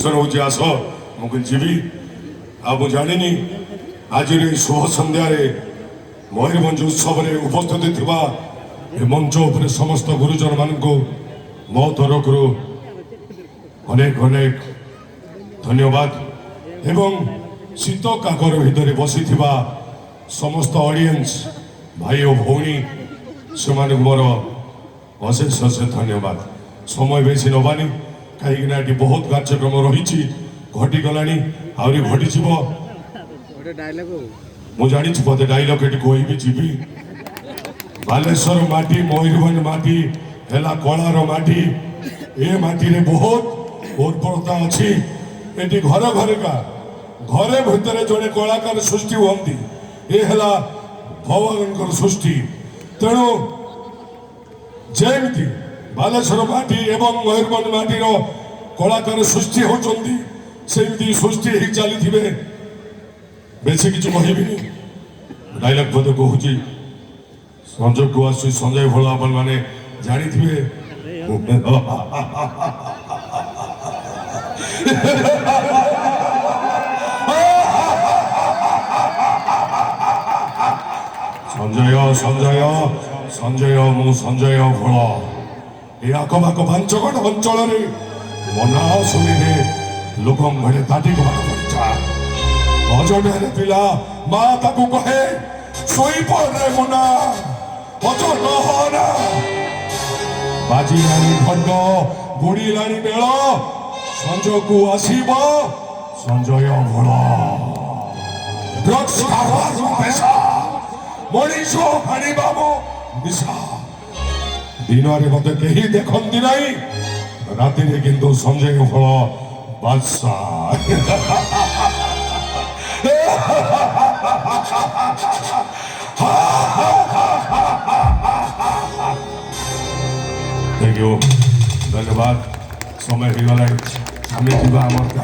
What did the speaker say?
ହେଉଛି, ଆସ। ମୁଁ କହିଲି ଯିବି। ଆଉ ମୁଁ ଜାଣିନି, ଆଜିର ଏହି ଶୁଭ ସନ୍ଧ୍ୟାରେ ମୟୂରଭଞ୍ଜ ଉତ୍ସବରେ ଉପସ୍ଥିତ ଥିବା ଏ ମଞ୍ଚ ଉପରେ ସମସ୍ତ ଗୁରୁଜନମାନଙ୍କୁ ମୋ ତରଫରୁ ଅନେକ ଅନେକ ଧନ୍ୟବାଦ ଏବଂ ଶୀତ କାକର ଭିତରେ ବସିଥିବା ସମସ୍ତ ଅଡ଼ିଏନ୍ସ ଭାଇ ଓ ଭଉଣୀ, ସେମାନଙ୍କୁ ମୋର ଅଶେଷ ଅଶେଷ ଧନ୍ୟବାଦ। ସମୟ ବେଶୀ ନେବାନି, କାହିଁକିନା ଏଠି ବହୁତ କାର୍ଯ୍ୟକ୍ରମ ରହିଛି, ଘଟିଗଲାଣି, ଆହୁରି ଘଟିଯିବ। ଗୋଟେ ଡାଇଲଗ। ମୁଁ ଜାଣିଛି, ବୋଧେ ଡାଇଲଗ ଏଠି କହିବି ଯିବି। ବାଲେଶ୍ୱର ମାଟି, ମୟୂରଭଞ୍ଜ ମାଟି ହେଲା କଳାର ମାଟି। ଏ ମାଟିରେ ବହୁତ ଉର୍ବରତା ଅଛି। ଏଠି ଘର ଘରକା ଘରେ ଭିତରେ ଜଣେ କଳାକାର ସୃଷ୍ଟି ହୁଅନ୍ତି। ଏ ହେଲା ଭଗବାନଙ୍କର ସୃଷ୍ଟି। ତେଣୁ ଯେମିତି ବାଲେଶ୍ୱର ମାଟି ଏବଂ ମୟୂରଭଞ୍ଜ ମାଟିର କଳାକାର ସୃଷ୍ଟି ହେଉଛନ୍ତି, ସେମିତି ସୃଷ୍ଟି ହେଇ ଚାଲିଥିବେ। ବେଶୀ କିଛି କହିବିନି, ଡାଇଲଗ ବୋଧେ କହୁଛି। ସଂଯୋଗକୁ ଆସୁଛି ସଞ୍ଜୟ ଭୋଳ, ଆପଣମାନେ ଜାଣିଥିବେ। ସଞ୍ଜୟ, ସଞ୍ଜୟ, ସଞ୍ଜୟ, ମୁଁ ସଞ୍ଜୟ ଭୋଳ। ଏ ଆଖପାଖ ପାଞ୍ଚଗଡ଼ ଅଞ୍ଚଳରେ ମୋ ନାଁ ଶୁଣିଲେ ଲୋକଙ୍କ ଘରେ ତାଟି କବାଟ ପଡ଼ିଯା। ଅଜଣା ପିଲା, ମା ତାକୁ କହେ, ଶୋଇପଡ଼ରେ ମୁନା, ଅଜନ ହନା। ବାଜିଲାଣି ଘଣ୍ଟ, ବୁଡ଼ିଲାଣି ବେଳ, ସଞ୍ଜକୁ ଆସିବ ସଞ୍ଜୟ ଭୋଳ। ଡ୍ରଗ୍ସ କାରବାର ମୋ ପେଶା, ମଣିଷ ହାଣିବା ମୋ ନିଶା। ଦିନରେ ମତେ କେହି ଦେଖନ୍ତି ନାହିଁ, ରାତିରେ କିନ୍ତୁ ସଞ୍ଜୟ ଭୋଳ ବାଦଶା। Thank you, ଧନ୍ୟବାଦ। ସମୟ ହେଇଗଲାଣି, ଆମେ ଯିବା ଆମର।